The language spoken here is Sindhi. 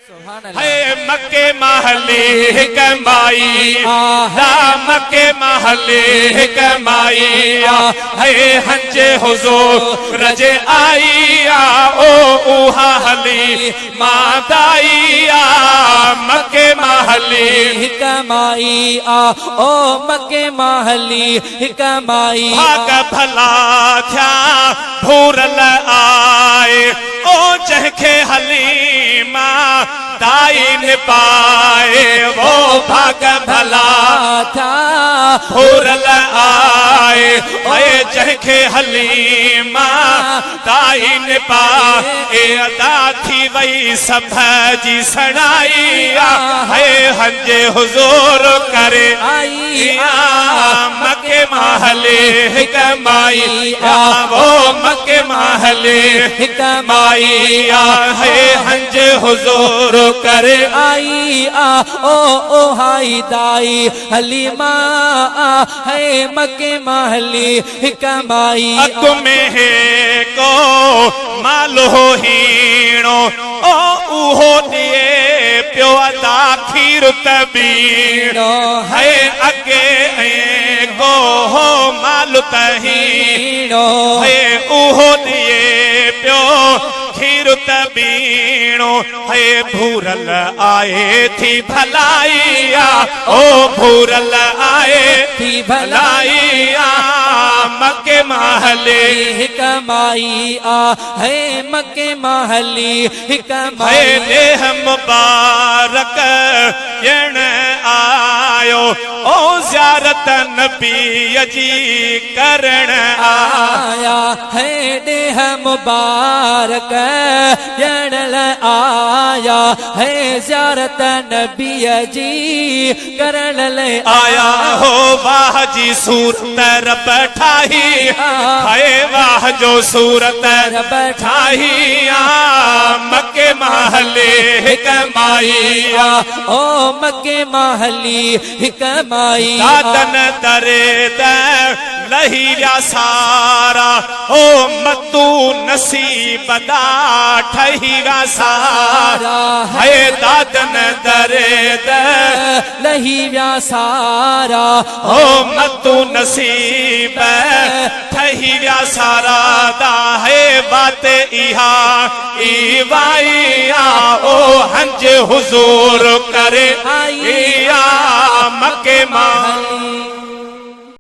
هي مڪي مان هلي هڪ مائي آ مڪي مان هلي هڪ مائي آ هي هنج حضور جي آئي آ او اها هلي مان دائي آ مڪي مان هلي هڪ مائي آ او مڪي مان هلي هڪ مائي آ. ڀاڳ ڀلا ٿيا ڀورل آئي او جنهن کي حليما دائي نپائي وو ڀاڳ ڀلا ٿيا ڀورل آئي اي جنهن کي حليما دائي نپائي ادا ٿي وئي سڀ جي سڻائي آ هي هنج حضور ڪري آئي آ مڪي مان هلي هڪ مائي آ وو مڪي مان هلي هڪ مائي آ هي هنج حضور ڪري آئي آ او او هائي دائي حليما آ هي مڪي مان هلي هڪ مائي اڳ ۾ هيڪو مالهو هيڻو او اهو ڏئي پيو ادا کير ته ٻيڻو هي اڳي ڪو هو مال ته هيڻو هي اهو ڏئي پيو کير ته ٻيڻو هي ڀورل آئي ٿي ڀلائي آ او ڀورل آئي ٿي ڀلائي ڀلائي آ مڪي مان هلي هڪ مائي آ هي مڪي مان هلي هڪ هي مائي ڏيهه مبارڪ ڏيڻ آيو او زيارت نبي جي ڪرڻ آيا هي ڏيهه مبارڪ ڏيڻ لاءِ آيا هي زيارت نبي جي ڪرڻ لاءِ آيا هو واهه جي صورت رب ٺاهي هي واهه جو صورت رب ٺاهي آ مڪي مان هلي هڪ مائي آ او مڪي مان هلي هڪ مائي دادن دري ته لهي ويا سارا او متو نصيب دا ٺهي ويا سارا هي دادن دري ته لهي ويا سارا او متو نصيب ٺهي ويا سارا دا هي بات اها ئي وائي آ او هنج حضور ڪري آئي آ مڪي مان